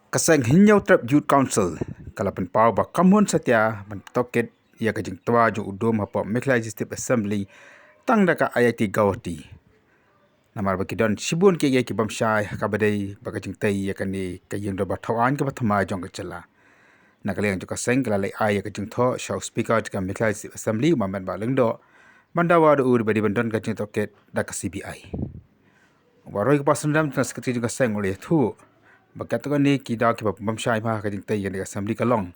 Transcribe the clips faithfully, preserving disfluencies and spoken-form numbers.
Ka seng Hynñiewtrep Youth Council ka la pynpaw ba kam hun satia ban tohkit ïa ka jingtwa jong u dum hapoh Meghalaya Legislative Assembly tang da ka I I T Guwahati. Namar ba ki don shibun kiei kiei ki bym shai ha kaba dei ba ka jingtei ïa kane ka ïing dorbar thaw aiñ kaba thymmai jong ka jylla. Na ka liang jong ka seng ka la leit ai ïa ka jingthoh sha u Speaker jong ka Meghalaya Legislative Assembly u Mohamed Bah Lyngdoh ban dawa da u ba dei ban don ka jingtohkit da ka C B I. U Bah Roykupas Shyndam, General Secretary jong ka seng, u la ïathuh ba katto katne ki daw kiba bym shai ma ha ka jingtei ïa kane ka Assembly ka long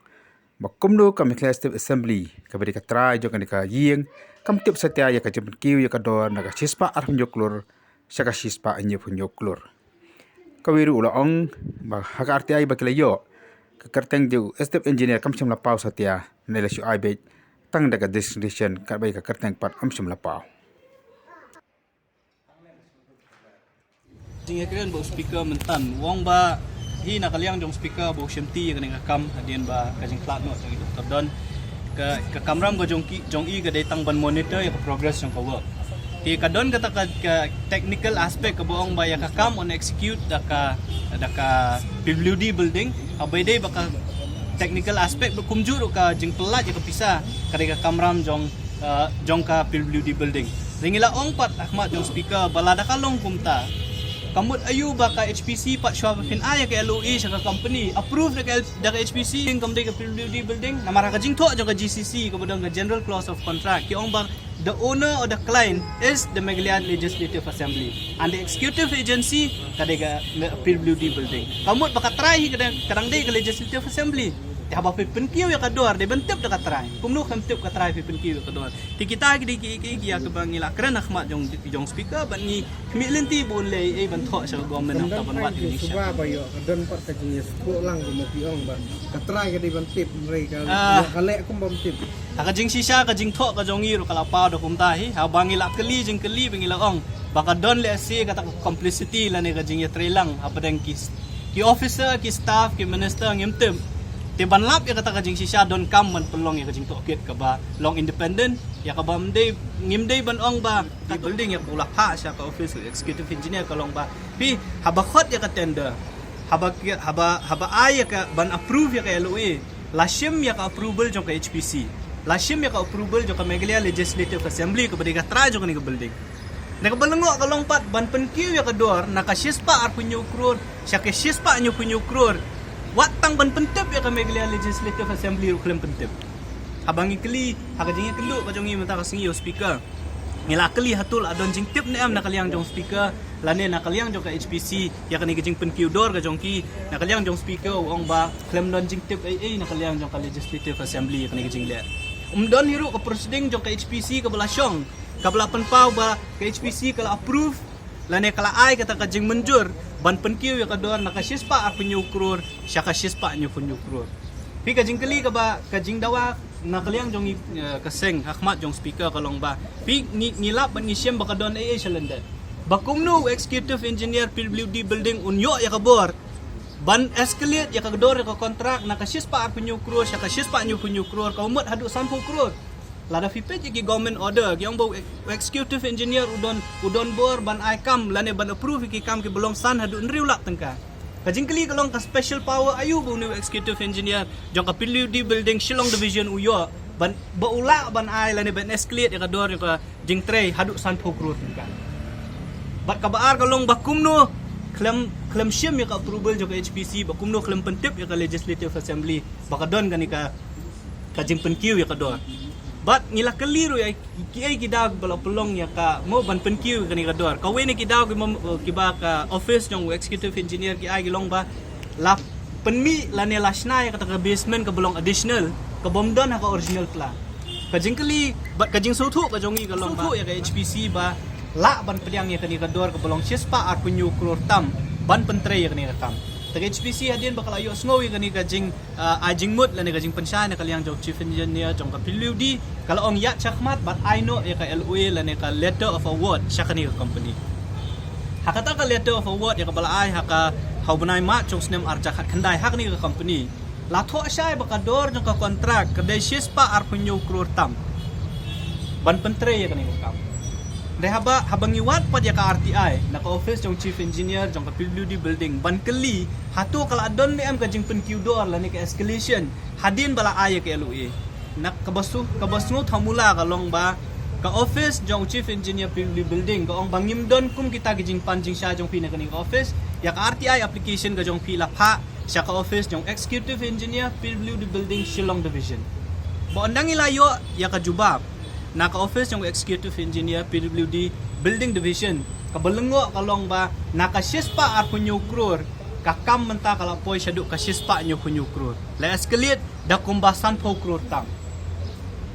ba kumno ka Meghalaya Legislative Assembly kaba dei ka trai jong kane ka ïing kam tip satia ïa ka jingpynkiew ïa ka dor na ka shispah arphew klur sha ka shispah hynñiewphew klur. Kawei ruh u la ong ba ha ka R T I ba ki la ïoh, ka kyrteng jong u Executive Engineer kam shym la paw satia, ne la shu ai beit tang da ka designation, katba ïa ka kyrteng pat kam shym la paw. Jingïakren bad u Speaker mynta, u ong ba hi na ka liang jong u Speaker ba u shim ti ïa kane ka kam hadien ba ka jingkhlad noh jong i Doctor Don. Ka, ka kamram ka jong ki, jong i ka dei tang ban monitor ïa ka progress jong ka work. Te ka don kata ka, ka technical aspect kaba ong ba ïa ka kam yn execute da ka, da ka P W D building, haba ïadei bad ka technical aspect ba kumjuh ruh ka jingpyllait ïa ka pisa ka dei ka kamram jong, uh, jong ka P W D building. Te ngi la ong pat ha khmat jong u Speaker ba lada ka long kumta, ka mut aïu ba ka H P C pat shuwa ba phin ai ïa ka L O A sha ka company, approve da ka L-, da ka H P C, kam dei ka P W D building. Namar ha ka jingthoh jong ka G C C kaba don ka General Clause of Contract ki ong ba the owner or the client is the Meghalaya Legislative Assembly and the executive agency ka dei ka P W D building. Ka mut ba ka trai hi ka dang, ka dang dei ka Legislative Assembly. Te haba phi pynkiew ïa ka dor dei ban tip da ka trai. Kumno khlem tip ka trai phi pynkiew ïa ka dor. Te kita ki dei ki, ki, ki ïa kaba ngi la kren ha khmat jong, jong u Speaker bad ngi khmih lynti ba un leh ei ban thoh sha ka government nangta ban wad ïa ka jingshisha. Suba ba ïoh ka don pat ka jingïasyllok lang kumba phi ong ba ka trai ka dei ban tip, hynrei ka, ah, ïoh ka leh kum bym tip. Ha ka jingshisha ka jingthoh ka jong ngi ruh ka la paw da kumta hi, haba ngi la kylli jingkylli ba ngi la ong ba ka don lehse kata ka complicity lane ka jingïatreilang hapdeng ki, ki officer, ki staff, ki minister ngim tip. Te ban lap ïa kata ka jingshisha donkam ban pynlong ïa ka jingtohkit kaba long independent, ïa kaba ym dei, ngim dei ban ong ba ka building ïa kaba u la phah sha ka office executive engineer ka long ba phi haba khot ïa ka tender, haba ki, haba, haba ai ïa ka ban approve ïa ka L O A, la shim ïa ka approval jong ka H P C, la shim ïa ka approval jong ka Meghalaya Legislative Assembly kaba dei ka trai jong kane ka building. Te kaba lyngngoh ka long pat ban pynkiew ïa ka dor na ka shispah arphew hynñiew klur sha ka shispah hynñiewphew hynñiew klur, wat tang ban pyntip ïa ka Meghalaya Legislative Assembly ruh khlem pyntip. Haba ngi kylli ha ka jingïakynduh ka jong ngi mynta ka sngi ïa u Speaker, ngi la kylli hato la don jingtip ne em na ka liang jong u Speaker lane na ka liang jong ka H P C ïa kane ka jingpynkiew dor ka jong ki. Na ka liang jong u Speaker u ong ba khlem don jingtip ei ei na ka liang jong ka Legislative Assembly ïa kane ka jingleh. Ym don hi ruh ka proceeding jong ka H P C kaba la shong kaba la pynpaw ba ka H P C ka la approve lane ka la ai kata ka jingmynjur ban pynkiew ïa ka dor na ka shispah arphew hynñiew klur sha ka shispah hynñiewphew hynñiew klur. Phi, ka jingkylli kaba, ka jingdawa na ka liang jong ngi, eh, ka seng ha khmat jong u Speaker ka long ba phi, ngi, ngi lap bad ngi shem ba ka don ei ei sha lyndet. Ba kumno u executive engineer P W D building un ïoh ïa ka bor ban escalate ïa ka dor ïa ka contract na ka shispah arphew hynñiew klur sha ka shispah hynñiewphew hynñiew klur, ka mut haduh sanphew klur. Lada phi peit ïa ki government order ki ong ba u ex-, executive engineer u don, u don bor ban ai kam lane ban approve ïa ki kam kiba long san haduh hynriew lak tyngka. Ka jingkylli ka long ka special power aïu ba une u executive engineer jong ka P W D building Shillong Division u ïoh ban, ba u lah ban ai lane ban escalate ïa ka dor ïa ka jingtrei haduh sanphew klur tyngka. Bad kaba ar ka long ba kumno khlem, khlem shim ïa ka approval jong ka H P C, ba kumno khlem pyntip ïa ka Legislative Assembly ba ka don kane ka, ka jingpynkiew ïa ka dor. Bad ngi la kylli ruh ïa kiei ki daw ba la pynlong ïa ka mo ban pynkiew ïa kane ka dor. Kawei na ki daw ki mom, kiba ka office jong u executive engineer ki ai ki long ba la pynmih lane la shna ïa kata ka basement kaba long additional, kaba ym don ha ka original plan. Ka jingkylli bad ka jingsngewthuh ka jong ngi ka long ba sngewthuh ïa ka H P C ba lah ban pdiang ïa kane ka dor kaba long shispah arphew hynñiew klur tam ban pyntrei ïa kane ka kam. Te ka H P C hadien ba ka la ïohsngew ïa kane ka jing, ah, ai jingmut lane ka jingpynshai na ka liang jong chief engineer jong ka P W D, ka la ong ïaid shakhmat bad ai noh ïa ka L O A lane ka letter of award sha kane ka company. Ha kata ka letter of award ïa kaba la ai ha ka, ha u bnai March jong u snem ar hajar khatkhyndai ha kane ka company, la thoh shai ba ka dor jong ka contract ka dei shispah arphew hynñiew klur tam ban pyntrei ïa kane ka kam. Dei haba, haba ngi wad pat ïa ka R T I na ka office jong Chief Engineer jong ka P W D building ban kylli hato ka la don ne em ka jingpynkiew dor lane ka escalation hadien ba la ai ïa ka L O A. Na kaba shu, kaba shu thamula ka long ba ka office jong Chief Engineer P W D building ka ong ba ngim don kum kita ki jingpan jingshai jong phi na kane ka office, ïa ka R T I application ka jong phi la phah sha ka office jong Executive Engineer P W D building Shillong Division. Ba ynda ngi la ïoh ïa ka jubab na ka office jong Executive Engineer P W D Building Division, kaba lyngngoh ka long ba na ka shispah arphew hynñiew klur, ka kam mynta ka la poi shaduh ka shispah hynñiewphew hynñiew klur. La escalate da kumba sanphew klur tam.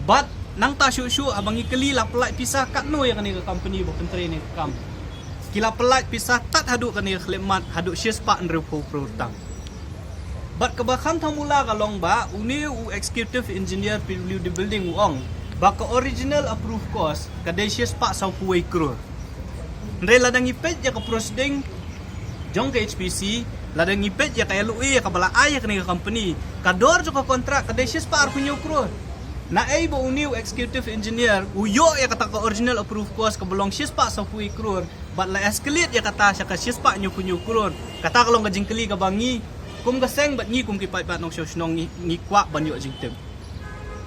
Bad nangta shuh shuh haba ngi kylli la pyllait pisa katno ïa kane ka company ba pyntrei ne ka kam, ki la pyllait pisa tad haduh kane ka khyllipmat haduh shispah hynriewphew klur tam. Bad kaba kham thamula ka long ba une u Executive Engineer P W D building u ong ba ka original approved cost ka dei shispah sawphew wei klur. Hynrei lada ngi peit ïa ka proceeding jong ka H P C, lada ngi peit ïa ka L O A ïa kaba la ai ïa kane ka company, ka dor jong ka contract ka dei shispah arphew hynñiew klur. Naei ba une u Executive Engineer u ïoh ïa kata ka original approved cost kaba long shispah sawphew wei klur, bad la escalate ïa kata sha ka shispah hynñiewphew hynñiew klur? Kata ka long ka jingkylli kaba ngi kum ka seng bad ngi kum ki paidbah nongshong shnong ngi, ngi kwah ban ïoh jingtip.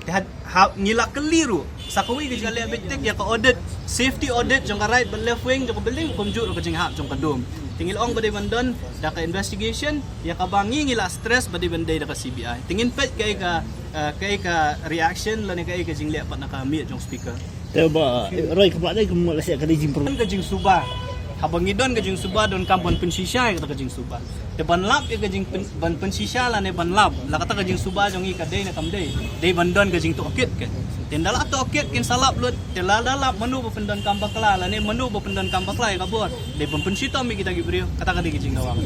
Te ha, ha, ngi la kylli ruh sa kawei ka jingkylli beit tik ïa ka audit, safety audit jong ka right bad left wing jong ka building, kumjuh ruh ka jinghap jong ka dome. Te ngi la ong ba dei ban don da ka investigation ïa kaba ngi, ngi la stress ba dei ban dei da ka C B I. Te ngin peit kaei ka, eh, kaei ka reaction lane kaei ka jingleh pat na ka miet jong speaker. Te ba, eh, Roy, ka pla dei ka mut la seh ka dei jingpro. Don ka jingsuba. Haba ngi don ka jingsuba, donkam ban pynshisha ïa kata ka jingsuba. Te ban lap ïa ka jingpyn-, ban pynshisha lane ban lap la kata ka jingsuba jong ngi ka dei ne kam dei, dei ban don ka jingtohkit ke. Te ynda la tohkit kin sa lap lut, te lada lap mano ba pyndonkam bakla lane mano ba pyndonkam bakla ïa ka bor, dei ban pynshitom ïa kita ki briew, kata ka dei ka jingdawa.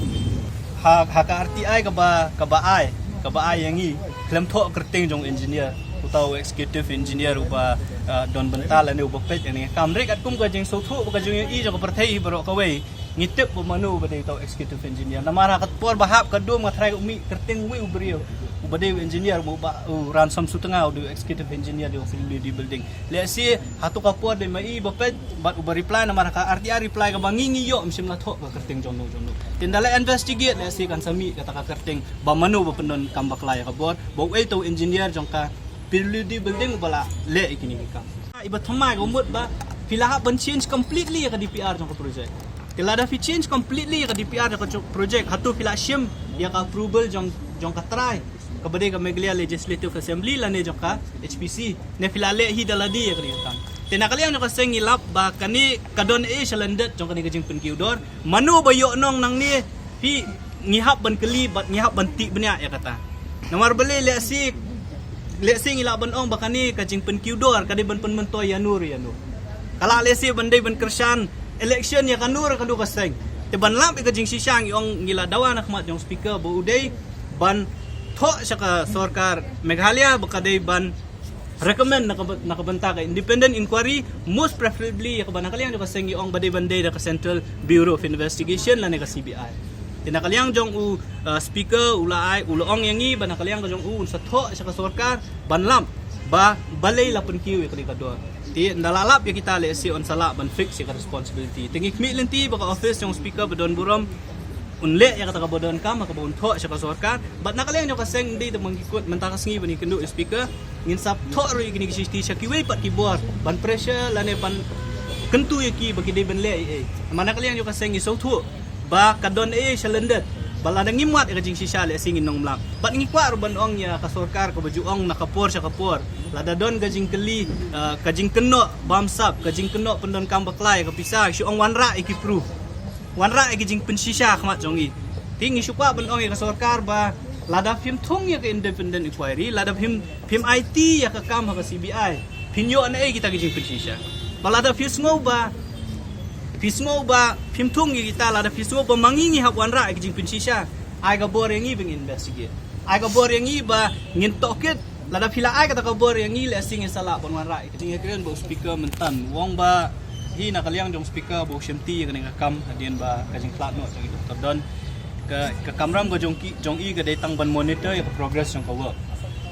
Ha, ha ka R T I kaba, kaba ai, kaba ai ïa ngi, khlem thoh kyrteng jong engineer, uta u executive engineer uba, ah, don bynta lane uba peit ïa kane ka kam. Hynrei katkum ka jingsngewthuh bad ka jingïohi jong ka pyrthei baroh kawei, ngi tip ba mano uba dei uta u executive engineer. Namar ha ka por ba hap ka dome nga tharai ka mih kyrteng uwei u briew uba dei u engineer, uba u Ransom Sutnga u dei u executive engineer jong ka P W D building. Lehse hato ka por dei ma i ba peit bad uba reply, namar ha ka R T I reply kaba ngi, ngi ïoh, ym shym la thoh ka kyrteng jong no jong no. Te ynda la investigate lehse kan sa mih kata ka kyrteng ba mano ba pyndonkam bakla ïa ka bor, ba uei uta u engineer jong ka P W D building uba la leh ïa kine ki kam. Iba thymmai ka mut ba phi la hap ban change completely ïa ka D P R jong ka project. Te lada phi change completely ïa ka D P R jong ka project, hato phi la shim ïa ka approval jong, jong ka trai, kaba dei ka Meghalaya Legislative Assembly lane jong ka H P C, ne phi la leh hi da lade ïa kane ka kam? Te na ka liang jong ka seng ngi lap ba kane ka don ei sha lyndet jong kane ka jingpynkiew dor. Mano ba ïoh nong nangne, phi, ngi hap ban kylli bad ngi hap ban tih bniah ïa kata. Namar balei lehse, lehse ngi lah ban ong ba kane ka jingpynkiew dor ka dei ban pynmyntoi ïano re ïano. Ka lah lehse ban dei ban kyrshan election ïa kano re kano ka seng. Te ban lap ïa ka jingshisha ngi ong, ngi la dawa na khmat jong speaker ba u dei ban thoh sha ka sorkar Meghalaya ba ka dei ban recommend na ka, na ka bynta ka independent inquiry, most preferably ïa kaba na ka liang jong ka seng ngi ong ba dei ban dei da ka Central Bureau of Investigation lane ka C B I. Te na ka liang jong u, uh, speaker u la ai, u la ong ïa ngi ba na ka liang ka jong u un sa thoh sha ka sorkar ban lap ba balei la pynkiew ïa kane ka dor. Te ynda la lap ïa kita lehse un sa lah ban fix ïa ka responsibility. Te ngi khmih lynti ba ka office jong speaker ba don burom un leh ïa kata kaba donkam, kaba un thoh sha ka sorkar. Bad na ka liang jong ka seng, ym dei tang ba ngi kut, mynta ka sngi ba ngi kynduh ïa speaker, ngin sa thoh ruh ïa kine ki shithi sha kiwei pat ki bor ban pressure lane ban kyntu ïa ki ba ki dei ban leh ei ei. Namar na ka liang jong ka seng ngi sngewthuh ba ka don ei ei sha lyndet ba lada ngim wad ïa ka jingshisha lehse ngin ym lap. Bad ngi kwah ruh ban ong ïa ka sorkar kaba ju ong na ka por sha ka por, lada don ka jingkylli, ah, ka jingkynnoh bamsap, ka jingkynnoh pyndonkam bakla ïa ka pisa, shu ong wanrah ïa ki proof, wanrah ïa ki jingpynshisha ha khmat jong ngi. Te ngi shu kwah ban ong ïa ka sorkar ba lada phim thung ïa ka independent inquiry, lada phim, phim aiti ïa ka kam ha ka C B I, phin ïoh naei kita ki jingpynshisha? Ba lada phi sngew ba, phi sngew ba phim thung ïa kita, lada phi sngew ba ma ngi ngi hap wanrah ïa ki jingpynshisha, ai ka bor ïa ngi ba ngin investigate. Ai ka bor ïa ngi ba ngin tohkit. Lada phi la ai kata ka bor ïa ngi, lehse ngin sa lah ban wanrah. Ka jingïakren bad u speaker mynta, u ong ba hi na ka liang jong speaker ba u shimti ïa kane ka kam hadien ba ka jingkhlad noh jong i Doctor Don. Ka, ka kamram ka jong ki, jong i ka dei tang ban monitor ïa ka progress jong ka work.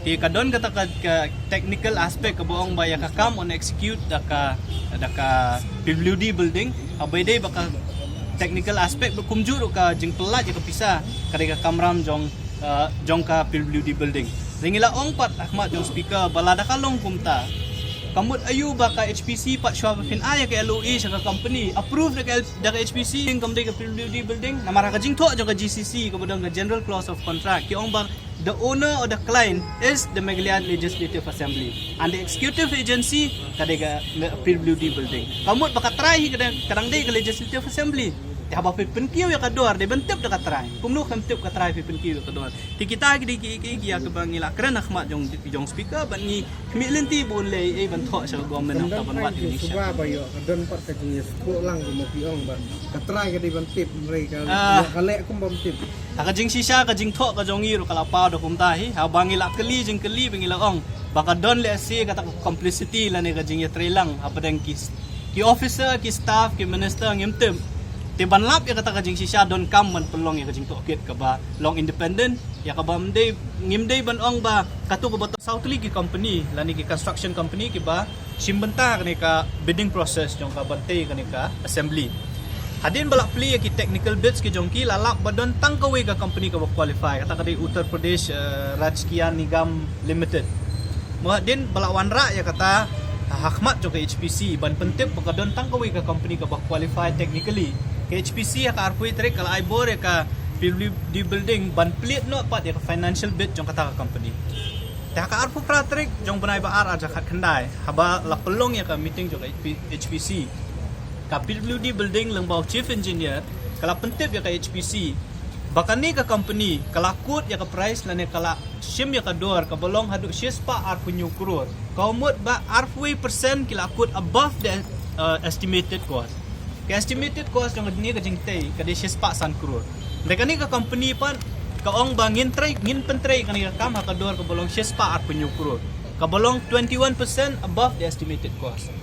Te ka don kata ka, ka technical aspect kaba ong ba ïa ka kam yn execute da ka, da ka P W D building. Haba ïadei bad ka technical aspect ba kumjuh ruh ka jingpyllait ïa ka pisa ka dei ka kamram jong, uh, jong ka P W D building. Te ngi la ong pat ha khmat jong speaker ba lada ka long kumta, ka mut aïu ba ka H P C pat shuwa ba phin ai ïa ka L O A sha ka company, approve da ka L-, da ka H P C, kam dei ka P W D building. Namar ha ka jingthoh jong ka G C C kaba don ka general clause of contract, ki ong ba the owner or the client is the Meghalaya Legislative Assembly and the executive agency ka dei ka P W D building. Ka mut ba ka trai hi ka dang, ka dang dei ka Legislative Assembly. Te haba phi pynkiew ïa ka dor dei ban tip da ka trai. Kumno kan tip ka trai phi pynkiew ïa ka dor? Te kita ki dei ki, ki, ki ïa kaba ngi la kren ha khmat jong, jong speaker bad ngi khmih lynti ba un leh ei ban thoh sha ka government nangta ban wad ïa ka jingshisha. Suba ba ïoh ka don pat ka jingïasyllok lang kumba phi ong ba ka trai ka dei ban tip, hynrei ka, ah, ka leh kumba ym tip. Ha ka jingshisha ka jingthoh ka jong ngi ruh ka la paw da kumta hi. Haba ngi la kylli jingkylli ba ngi la ong ba ka don lehse kata ka complicity lane ka jingïatreilang hapdeng ki, ki officer, ki staff, ki minister, ngim tip. Te ban lap ïa kata ka jingshisha donkam ban pynlong ïa ka jingtohkit kaba long independent, ïa kaba ym dei, ngim dei ban ong ba kato kaba toh saw tylli ki company lane ki construction company kiba shim bynta kane ka bidding process jong ka ban tei kane ka assembly. Hadien ba la plie ïa ki technical bids ki jong ki, la lap ba don tang kawei ka company kaba qualify, kata ka dei Uttar Pradesh, eh, Rajkiya Nigam Limited. Mo hadien ba la wanrah ïa kata ha khmat jong ka H P C ban pyntip ba ka don tang kawei ka company kaba qualify technically, ka H P C ha ka arphew tarik ka la ai bor ïa ka P W D building ban plie noh pat ïa ka financial bid jong kata ka company. Te ha ka arphew phra tarik jong bnai ba ar arhajar khatkhyndai, haba la pynlong ïa ka meeting jong ka H P C, ka P W D building lyngba u chief engineer ka la pyntip ïa ka H P C ba kane ka company ka la quote ïa ka price lane ka la shim ïa ka dor kaba long haduh shispah arphew hynñiew klur. Ka mut ba arphew percent ki la quote above the, uh, estimated cost. Ka estimated cost jong kane ka jingtei ka dei shispah san klur. Hynrei kane ka company pat ka ong ba ngin trei, ngin pyntrei kane ka kam ha ka dor kaba long shispah arphew hynñiew klur, kaba long twenty-one percent above the estimated cost.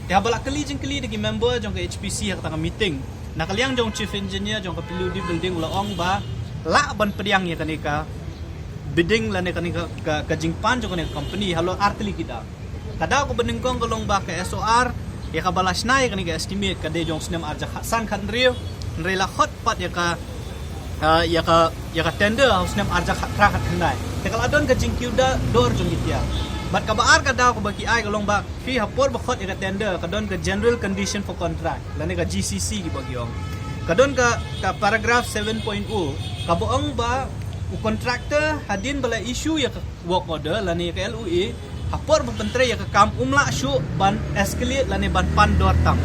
Te haba la kylli jingkylli da ki member jong ka H P C ha kata ka meeting, na ka liang jong chief engineer jong ka P W D building u la ong ba lah ban pdiang ïa kane ka bidding lane kane ka, ka, ka jingpan jong kane ka company halor ar tylli ki daw. Ka daw kaba nyngkong ka long ba ka S O R ïa kaba la shna ïa kane ka estimate ka dei jong u snem arhajar khatsan khathynriew, hynrei la khot pat ïa ka, ah, ïa ka, ïa ka tender ha u snem arhajar khatphra khatkhyndai. Te ka la don ka jingkiew da dor jong ki tiar. Bad kaba ar ka daw kaba ki ai ka long ba phi ha por ba khot ïa ka tender ka don ka general condition for contract lane ka G C C kiba ki ong. Ka don ka, ka paragraph seven point o kaba ong ba u contractor hadien ba la issue ïa ka work order lane ka L O A, ha por ba pyntrei ïa ka kam um lah shuh ban escalate lane ban pan dor tam.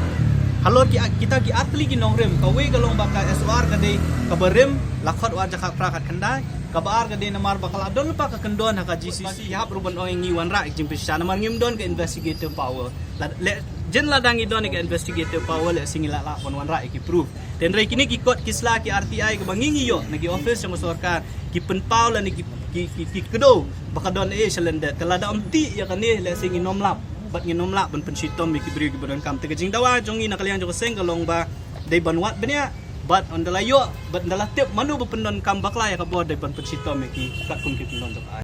Halor ki, kita ki ar tylli ki nongrim, kawei ka long ba ka S O R ka dei kaba rim, la khot u arhajar khatphra khatkhyndai. Kaba ar ka dei namar ba ka la don lypa ka kyndon ha ka G C C, hap ruh ban ong ngi wanrah ïa ka jingpynshisha namar ngim don ka investigative power. La, le, jin lada ngi don ïa ka investigative power lehse ngi lah lah ban wanrah ïa ki proof. Te hynrei kine ki kot ki sla ki R T I kaba ngi ngi ïoh na ki office jong ka sorkar, ki pynpaw lane ki, ki, ki, ki kdew ba ka don ei sha lyndet. Te lada ym tih ïa kane lehse ngin ym lap, bad ngin ym lah ban pynshitom ïa ki briew kiba donkam. Te ka jingdawa jong ngi na ka liang jong ka seng ka long ba dei ban wad bniah, bad ynda la ïoh bad ynda la tip mano ba pyndonkam bakla ïa ka bor dei ban pynshitom ïa ki katkum ki kyndon jong ka aiñ.